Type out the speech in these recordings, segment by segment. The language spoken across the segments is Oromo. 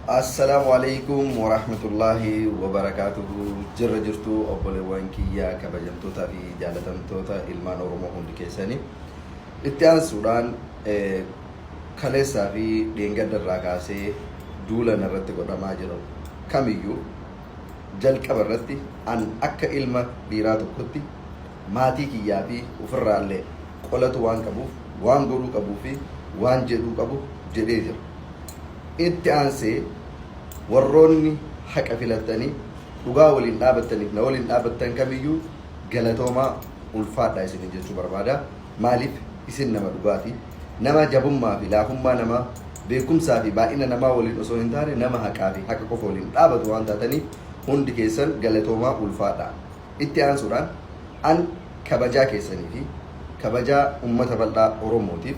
Assalaamu alaikum warahmatullaahi wabarakaatuhu. Jirra jirtu obboleewwan kiyya kabajamtoota fi jaalatamtoota ilmaan Oromoo hundi keessanii. Itti aansuudhaan kaleessaa fi dheengadda irraa kaasee duula narratti godhamaa jiru kamiyyuu jalqaba irratti an akka ilma dhiiraa tokkotti maatii kiyyaa fi ofirraallee qolatu waan qabuuf waan godhuu qabuu fi waan jedhuu qabu jedhee jira. Itti aansee warroonni haqa filattanii dhugaa waliin dhaabattaniif na waliin dhaabattan kamiyyuu galatoomaa ulfaadhaa isiniin jechuu barbaada. Maaliif isin nama dhugaati. Nama jabummaa fi laafummaa namaa, beekumsaa fi baay'ina namaa waliin osoo hin taane nama haqaa fi haqa qofa waliin dhaabatu waan taataniif hundi keessan galatoomaa ulfaadhaa. Itti aansuudhaan an kabajaa keessanii fi kabajaa ummata bal'aa Oromootiif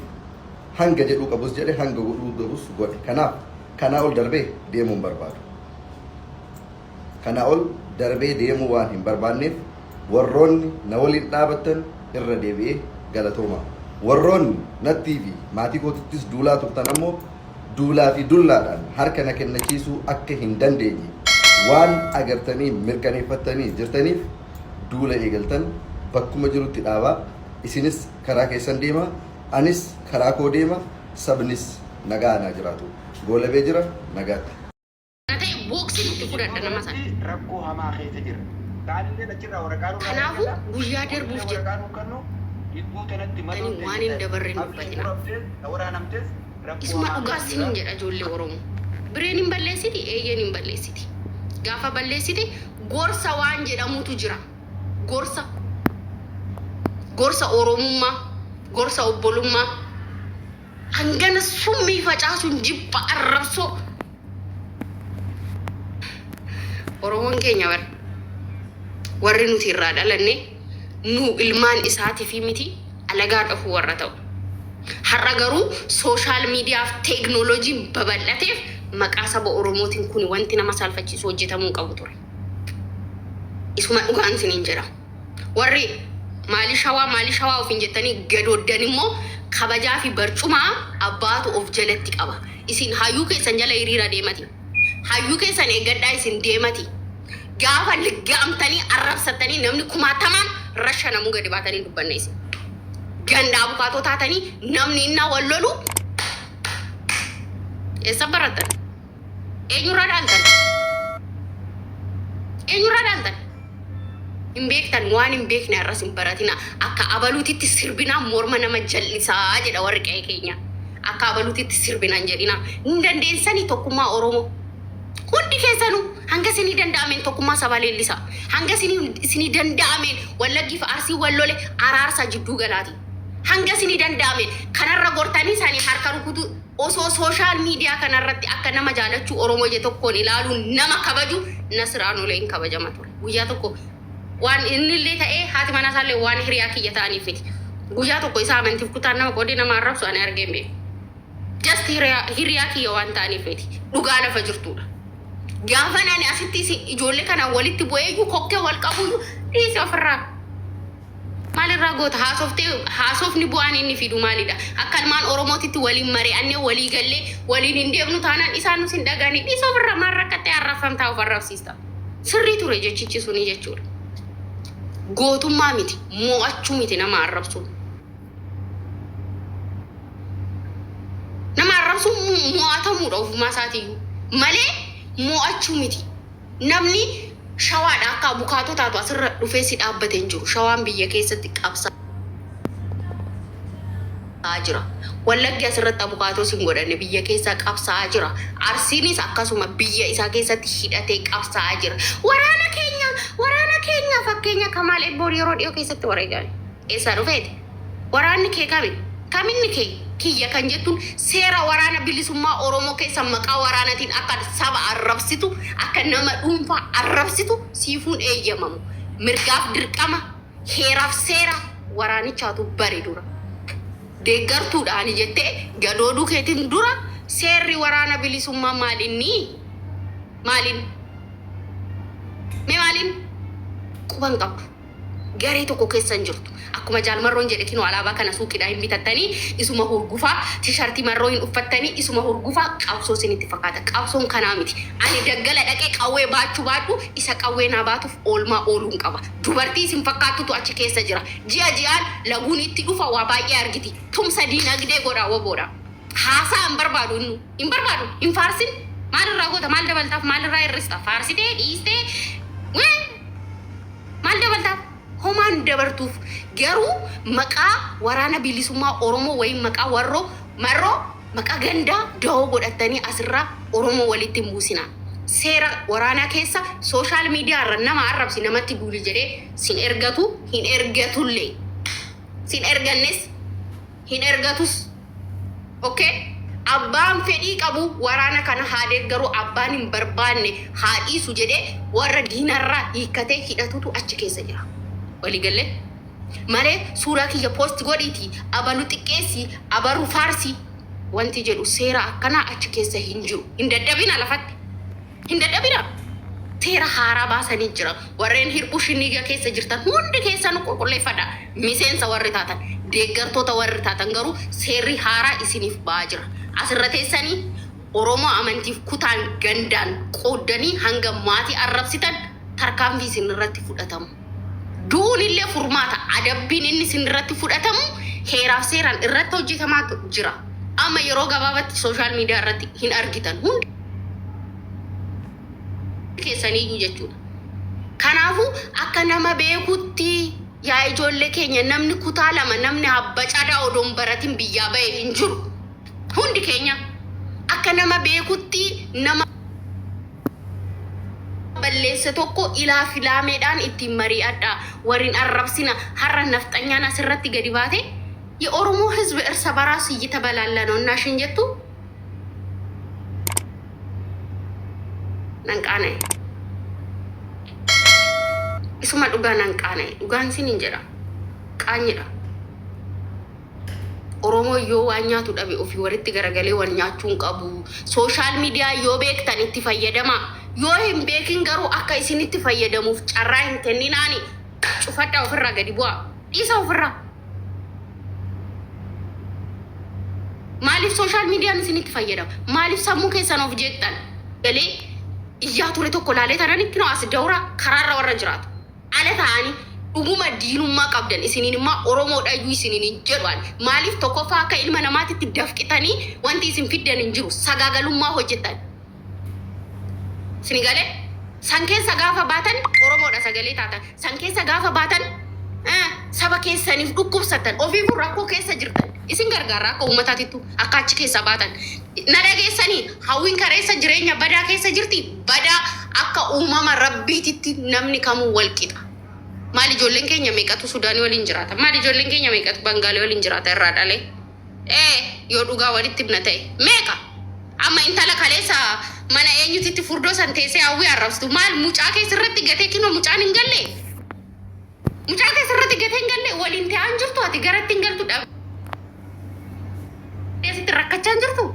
hanga jedhuu qabus jedhe hanga godhuu qabus godhe. Kanaaf kanaa ol darbee deemuu hin barbaadu. Kanaa ol darbee deemuu waan hin barbaanneef warroonni na waliin dhaabattan irra deebi'ee galatoomaa. Warroonni nattii fi maatii kootittis duulaa turtan ammoo duulaa fi dullaadhaan harka na kennachiisuu akka hin dandeenye waan agartanii mirkaneeffattanii jirtaniif duula eegaltan bakkuma jirutti dhaabaa. Isinis karaa keessan deemaa, anis karaa koo deema, sabnis nagaan haa jiraatu. Goolabee jira, nagaatti. Kana ta'e booksiin itti fudhadha Yeroo nama sana. kanatti rakkoo hamaa keessa jirra. Kaanilleen achirraa waraqaa nurraa Kanaafuu argata. guyyaa Nullee darbuuf waraqaa nuun kennu. Gidduu tanatti jettanii madoon waan teenya hin dabarre hin ta abdiin dubbatinaa. muramtes, ta waraanamtes rakkoo Isuma hamaa dhugaa keessa sinin jira. jedha ijoollee Oromoo. Bireen hin balleessiti? Eeyyeen hin balleessiti. Gaafa balleessite gorsa waan jedhamutu jira. Gorsa. Gorsa Oromummaa, gorsa obbolummaa. Hangana summii facaasuun jibba arrabsoo. Oromoon keenya bar warri nuti irraa dhalanne nu ilmaan isaatiifi miti alagaa dhufuu warra ta'u. Har'a garuu sooshaal miidiyaaf teeknooloojiin babal'ateef maqaa saba Oromootiin kun wanti nama saalfachiisu hojjetamuu hin qabu ture. Isuma dhugaan isiniin jedha. Warri maalii shawaa maalii shawaa ofiin jettanii gadooddan immoo kabajaa fi barcumaa abbaatu of jalatti qaba. Isin hayyuu keessan jala hiriira deemati. Hayyuu keessan eeggadhaa isin deemati. Gaafa ligga'amtanii arrabsattanii namni kumaatamaan rashanamuu gadi baatanii dubbanna isin. Ganda abukaatoo taatanii namni innaa wal lolu eessa barattan? Eenyurraa dhaaltan? Eenyurraa dhaaltan? Hin beektan waan hin beekne har'as hin baratina. Akka abaluutitti sirbinaa morma nama jal'isaa jedha warri qe'ee keenya. Akka abaluutitti sirbina hin jedhina. Hin dandeessanii tokkummaa Oromoo. Hundi keessanuu hanga isinii danda'ameen tokkummaa sabaa leellisaa. Hanga isinii danda'ameen Wallaggi fi Arsii wal lole araarsaa jidduu galaati. Hanga isinii danda'ameen kanarra gortanii sanii harka rukutuu Osoo social media kana irratti akka nama jaalachuu Oromoo ija tokkoon ilaaluun nama kabaju Nasir Aanolee hin kabajama ture. Guyyaa tokko waan innillee ta'ee haati manaa isaallee waan hiriyaa kiyya ta'aniif miti. Guyyaa tokko isa amantiif kutaan nama qoodee nama arrabsu ani argee hin beeku. Just hiriyaa, hiriyaa kiyya waan ta'aniif miti. Dhugaa lafa jirtuudha. Gaafan ani asitti isin ijoollee kana walitti bu'eeyyuu kokkee wal qabuyyuu dhiisi ofirraa. Maalirraa goota haasoftee haasofni bu'aan inni fidu maalidha? Akka ilmaan Oromootitti waliin mari'annee walii gallee waliin hin deemnu taanaan isaan nus hin dhaga'anii dhiisa ofirraa maal rakkattee arrabsamtaa of arrabsiista. Sirrii ture jechichi suni jechuudha. Gootummaa miti mo'achuu miti nama arrabsuun. Nama arrabsuun mo'atamuudha ofumaa isaatiiyyuu malee mo'achuu miti. Namni shawaadha akka abukaatoo taatu asirra dhufee si dhaabbate hin jiru. Shawaan biyya keessatti qabsaa'aa jira. Wallaggi asirratti abukaatoo sin godhanne biyya keessaa qabsaa'aa jira. Arsiinis akkasuma biyya isaa keessatti hidhatee qabsaa'aa jira. Waraana keenya waraana keenya fakkeenya Kamaal Ebboon yeroo dhiyoo keessatti wareegame. Eessaa dhufeeti? Waraanni kee kami? Kaminni kee? Kiyya kan jettuun seera waraana bilisummaa Oromoo keessa maqaa waraanatiin akka saba arrabsitu, akka nama dhuunfaa arrabsitu siifuun eeyyamamu. Mirgaaf dirqama, heeraaf seera waraanichaatu bari dura. Deeggartuudha ani jettee gadooduu keetiin dura seerri waraana bilisummaa maalinni? Maalin? Mee maalin? Quba hin qabdu. Garee tokko keessa hin jirtu. Akkuma Jaal Marroon jedhe kinoo alaabaa kana suuqiidhaa hin bitattanii isuma hurgufaa, tishartii Marroo hin uffattanii isuma hurgufaa qabsoo isinitti fakkaata. Qabsoon kanaa miti. Ani daggala dhaqee qawwee baachuu baadhu isa qawwee naa baatuuf oolmaa ooluun qaba. Dubartii isin fakkaattutu achi keessa jira. Ji'a ji'aan laguun itti dhufa waa baay'ee argiti. Tumsa diinagdee godhaa wbo dha. Haasaa hin barbaadu innu. Hin barbaadu. Hin faarsin. Maal irraa goota? Maal dabaltaaf? Maal irraa hir'ista? Faarsitee dhiistee wee maal dabaltaaf? Homaa hin dabartuuf. Garuu maqaa waraana bilisummaa Oromoo wayii maqaa warroo marroo maqaa gandaa dahoo godhattanii asirraa Oromoo walitti hin buusinaa. Seera waraanaa keessa sooshaal miidiyaa irra nama arrabsi namatti duuli jedhee sin ergatu hin ergatullee. Sin ergannes hin ergatus. Ok abbaan fedhii qabu waraana kana haa deeggaru abbaan hin barbaanne haa dhiisu jedhee warra diinarraa hiikkatee hidhatutu achi keessa jira. Walii gallee? Malee suuraa kiyya post godhiitii abalu xiqqeessi abaru faarsi wanti jedhu seera akkanaa achi keessa hin jiru. Hin dadhabina lafatti. Hin dadhabina. Seera haaraa baasanii jira. Warreen hirphuu shinniiga keessa jirtan hundi keessanuu qulqulleeffadha. Miseensa warri taatan, deeggartoota warri taatan garuu seerri haaraa isiniif ba'aa jira. Asirra teessanii Oromoo amantiif kutaan gandaan qooddanii hanga maatii arrabsitan tarkaanfii isin irratti fudhatamu. Du'uun illee furmaata. Adabbiin inni isin irratti fudhatamu heeraaf seeraan irratti hojjetamaa jira. Amma yeroo gabaabatti sooshaal miidiyaa irratti hin argitan. Hundi keessaniiyyuu jechuudha. Kanaafuu akka nama beekutti yaa ijoollee keenya namni kutaa lama namni habbacadaa odoo hin baratin biyyaa bahe hin jiru. Hundi keenya akka nama beekutti nama balleesse tokko ilaa filaameedhaan ittiin mari'adha. Warrin arrabsina har'a nafxanyaan asirratti gadi baate የኦሮሞ ህዝብ እርስ በራሱ እየተበላላ ነው እና ሽን ጀቱ nan qaana'e. Isuma dhugaa nan qaana'e. Dhugaan sin hin jedha. Qaanyidha. Oromoo yoo waan nyaatu dhabe ofii walitti garagalee wal nyaachuu hin qabu. Sooshaal miidiyaa yoo beektan itti fayyadamaa. Yoo hin beekin garuu akka isinitti fayyadamuuf carraa hin kenninaani. Cufadhaa ofirraa gadi bu'aa. Dhiisa ofirraa. Maaliif sooshaal miidiyaan isinitti fayyadama? Maaliif sammuu keessan of jeeqxan? Galee iyyaa ture tokko laalee tanan itti as dawra karaarra warra jiraatu. Ala ta'anii dhuguma diinummaa qabdan isiniin immoo Oromoodha iyyuu isiniin hin jedhu ani. Maaliif tokkoffaa akka ilma namaatitti dafqitanii wanti isin fiddan hin jiru. Sagaagalummaa hojjetan. Isin galee san keessa gaafa baatan Oromoodha sagalee taatan. San keessa gaafa baatan saba keessaniif dhukkubsattan ofiifuu rakkoo keessa jirtan. Isin gargaara akka uummataatittu akka achi keessa baatan. Na dhageessanii hawwiin kareessa jireenya badaa keessa jirti. Badaa akka uumama rabbiititti namni kamuu wal qixa. Maal ijoolleen keenya meeqatu Sudaanii waliin jiraata? Maal ijoolleen keenya meeqatu Bangaalii waliin jiraata irraa dhalee? Ee yoo dhugaa walitti himna ta'e meeqa? Amma intala kaleessa mana eenyutitti furdoo san teessee hawwii arrabsitu maal mucaa kee sirratti gatee kinoo mucaan hin galle? Mucaa kee sirratti gatee hin galle waliin ta'an jirtu ati garatti hin galtu dhabdee asitti rakkachaa hin jirtu?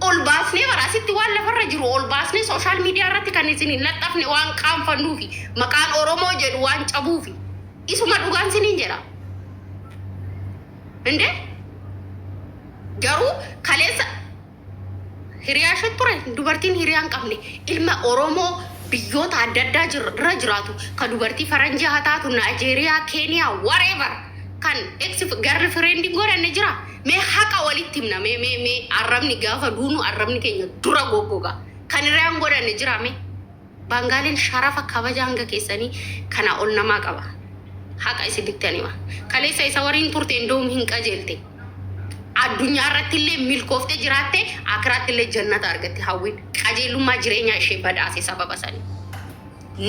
Ol baasnee bara asitti waan lafarra jiru ol baasnee sooshaal miidiyaa irratti kan isin hin laxxafne waan qaanfannuufi maqaan Oromoo jedhu waan cabuufi isuma dhugaan siniin jedha. Inde garuu kaleessa hiriyaa ishee ture dubartiin hiriyaa hin qabne ilma Oromoo biyyoota adda addaa irra jiraatu ka dubartii faranjii haa taatu Naajeeriyaa, Keeniyaa, whatever kan ex girlfriend godhanne jira. Mee haqa walitti himna mee mee mee arrabni gaafa duunu arrabni keenya dura goggoga. Kan hiriyaa hin godhanne jira mee. Baangaaliin sharafa kabaja hanga keessanii kanaa ol namaa qaba. Haqa isinitti ani hima. Kaleessa isa wariin turte indoom hin qajeelte. Addunyaa irratti illee milkooftee jiraatte akiraatti illee jannata argatte hawwiin. Qajeelummaa jireenyaa ishee badhaase sababa sanii.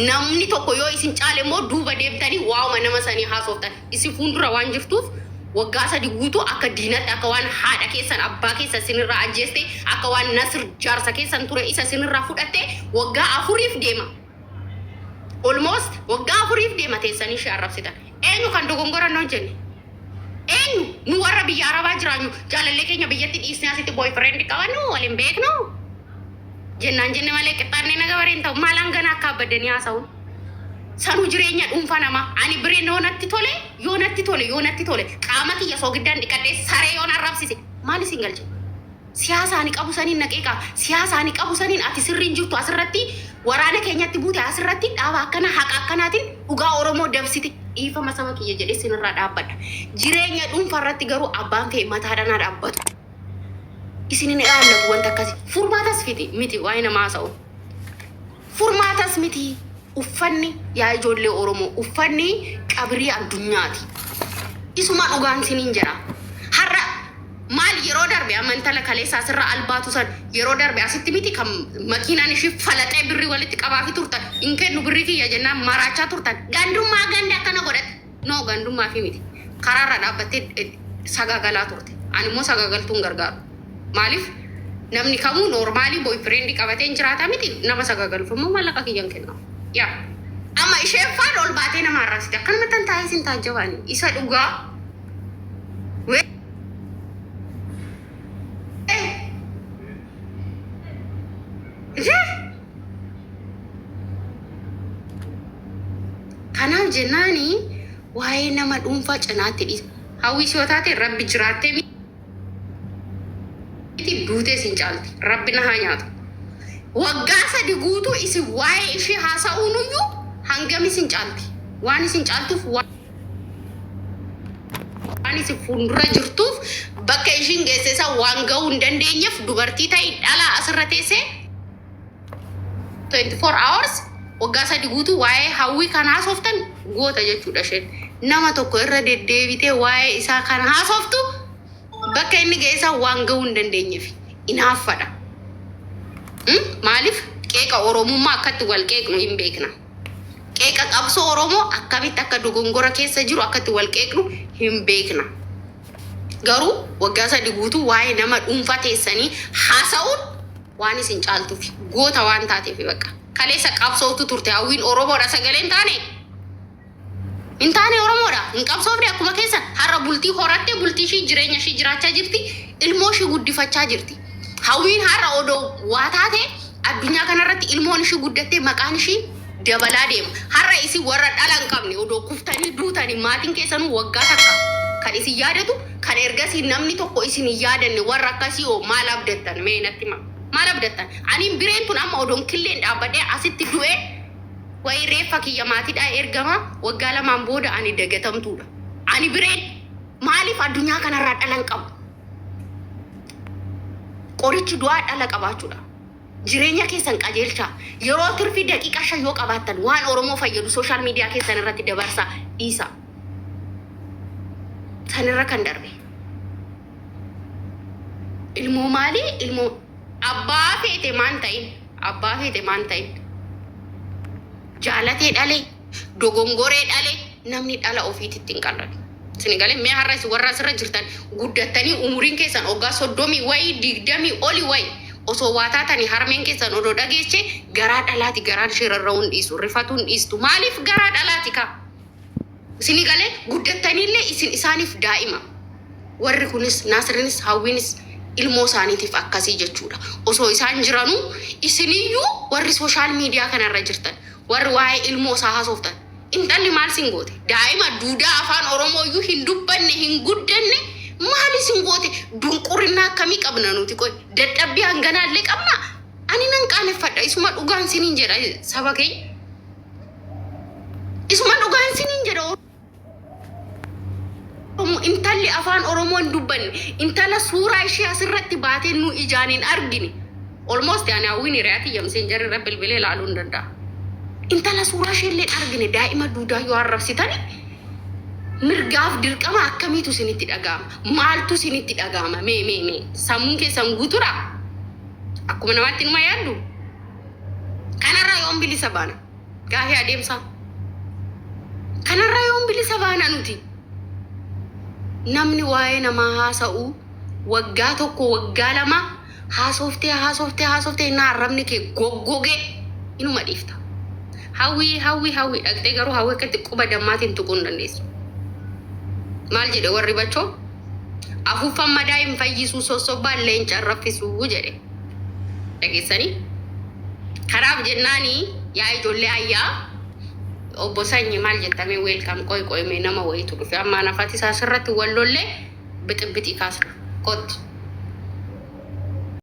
Namni tokko yoo isin caale immoo duuba deemtanii waa'uma nama sanii haasoftan. Isin fuuldura waan jirtuuf waggaa sadi guutuu akka diinatti akka waan haadha keessan abbaa keessan isinirraa ajjeeste akka waan Nasir jaarsa keessan ture isa isinirraa fudhatte waggaa afuriif deema. Almost waggaa afuriif deema teessanii ishee arrabsitan. Eenyu kan dogongora hin hojjenne? Eenyu? Nu warra biyya Arabaa jiraanyu jaalallee keenya biyyatti dhiisnee asitti boyfriend qabannu waliin beeknu. Jennaan jenne malee qixxaannee naga bareen ta'u maal hangana akka abbadanii haasa'uun. Sanuu jireenya dhuunfaa namaa. Ani bireen yoo natti tole, yoo natti tole, yoo natti tole, qaama kiyya soogiddaan dhiqadhee saree yoon arrabsise maal isin galche? Siyaasa ani qabu saniin na qeeqaa. Siyaasa ani qabu saniin ati sirriin jirtu asirratti waraana keenyatti buute asirratti dhaaba akkana haqa akkanaatiin dhugaa Oromoo dabsite dhiifama saba kiyya jedhee sinirraa dhaabbadha. Jireenya dhuunfaa irratti garuu abbaan fe'e mataadhaan haa dhaabbatu. Isin hin ilaallatu wanta akkasii. Furmaatas fiti miti waa'ee namaa haasa'u. Furmaatas miti uffanni yaa ijoollee Oromoo uffanni qabrii addunyaati. Isuma dhugaan siniin jedha. Har'a maal yeroo darbe amma intala kaleessa asirra albaatu san yeroo darbe asitti miti kan makiinaan ishii falaxee birrii walitti qabaafi turtan hin kennu birrii kiyya jennaan maraachaa turtan gandummaa ganda akkana godhate. No gandummaa fi miti. Karaarra dhaabbattee sagaagalaa turte. Ani immoo sagaagaltuun gargaaru. Maaliif namni kamuu normally boyfriend qabatee hin jiraata miti nama sagaagaluuf immoo maallaqa kiyyan kenna. Yaa. Amma isheen faan ol baatee nama arrabsite. Akkanumatti tan taa'ee sin taajjabaani. Isa dhugaa. Wee. Ishee. Kanaaf jennaani waa'ee nama dhuunfaa cinaatti dhiisa. Hawwiis yoo taate rabbi jiraattee miti duutee sin caalti. Rabbi na haa nyaatu. Waggaa 3 guutuu isin waa'ee ishee haasa'uunuyyuu hangam isin caalti. Waan isin caaltuuf waan isin fuuldura jirtuuf bakka ishiin geesse isa waan ga'uu hin dandeenyeef dubartii ta'i dhalaa asirra teessee 24 hours waggaa 3 guutuu waa'ee hawwii kan haasoftan goota jechuudha isheen. Nama tokko irra deddeebitee waa'ee isaa kan haasoftu bakka inni ga'e isaa waan ga'uu hin dandeenyeef inaaffadha. Maaliif qeeqa Oromummaa akkatti wal qeeqnu hin beekna. Qeeqa qabsoo Oromoo akkamitti akka dogongora keessa jiru akkatti wal qeeqnu hin beekna. Garuu waggaa 3 guutuu waa'ee nama dhuunfaa teessanii haasa'uun waan isin caaltuufi goota waan taateefi bakka. Kaleessa qabsooftu turte hawwiin Oromoodha sagalee hin taane. Hin taane Oromoodha. Hin qabsoofne akkuma keessan har'a bultii horatte bultii ishii jireenya ishii jiraachaa jirti ilmoo ishii guddifachaa jirti. Hawwiin har'a odoo waa taate addunyaa kanarratti ilmoon ishii guddattee maqaan ishii dabalaa deema. Har'a isin warra dhala hin qabne odoo kuftanii duutanii maatiin keessanuu waggaa takka kan isin yaadatu kan ergasii namni tokko isin hin yaadanne warra akkasii hoo maal abdattan mee natti himaa. Maal abdattan? Aniin bireen tun amma odoon killeen dhaabbadhee asitti du'ee Wayi reeffa kiyya maatiidhaa ergama waggaa lamaan booda ani dagatamtuudha. Ani bireen maaliif addunyaa kanarraa dhala hin qabu? Qorichi du'aa dhala qabaachuudha. Jireenya keessan qajeelchaa. Yeroo tirfii daqiiqaa 5 yoo qabaattan waan Oromoo fayyadu social media keessan irratti dabarsaa dhiisaa. Sanirra kan darbe. Ilmoo maalii? Ilmoo abbaa feete maan ta'in? Abbaa feete maan ta'in? Jaalatee dhale, dogongoree dhale, namni dhala ofiititti hin qalladu. Isin galee mee har'a isin warra asirra jirtan guddattanii umuriin keessan waggaa soddomii wayii digdamii oli wayi osoo waa taatanii harmeen keessan odoo dhageeche garaa dhalaati garaan ishee rarra'uu hin dhiisu rifatuu hin dhiistu maaliif garaa dhalaati kaa Isinii galee guddattaniillee isin isaaniif daa'ima. Warri kunis Naasirinis Hawwiinis ilmoo isaaniitiif akkasii jechuudha. Osoo isaan jiranuu isiniyyuu warri social media kanarra jirtan warri waa'ee ilmoo isaa haasoftan intalli maal sin goote? Daa'ima duudaa afaan Oromoo iyyuu hin dubbanne hin guddanne maal isin goote? Dunqurinnaa akkamii qabna nuti qoy dadhabbii hanganaallee qabna? Ani nan qaaneffadha isuma dhugaan siniin jedha saba keenya. Isuma dhugaan siniin jedha Oromoo intalli afaan Oromoo hin dubbanne intala suuraa ishee asirratti baatee nu ijaan hin argine. Almost ani hawwiin hiriyaa tiyya miseenjarri irra bilbilee ilaaluu hin danda'a. Intala suuraa ishee illee hin argine daa'ima duudaa yoo arrabsitani mirgaaf dirqama akkamiitu isinitti dhaga'ama? Maaltu isinitti dhaga'ama? Mee mee mee sammuun keessan guutuudha? Akkuma namaatti numa yaaddu? Kanarraa yoom bilisa baana? Gaafii adeemsaa. Kanarraa yoom bilisa baana nuti? Namni waa'ee namaa haasa'u waggaa tokko waggaa lama haasoftee haasoftee haasoftee innaa arrabni kee goggogee inuma dhiifta. Hawwii hawwii hawwii dhaqxee garuu hawwii akkatti quba dammaatiin tuquu hin dandeessu. Maal jedhe warri bachoo? Afuuffan madaa hin fayyisuu sossobbaan leenca hin raffisuu jedhe. Dhageessanii? Kanaaf jennaani yaa ijoollee ayyaa Obbo Sanyi maal jettamee welcome qoy qoy mee nama wayitu dhufe amma nafati isaa asirratti wal lollee bixibixii kaasna. Kottu.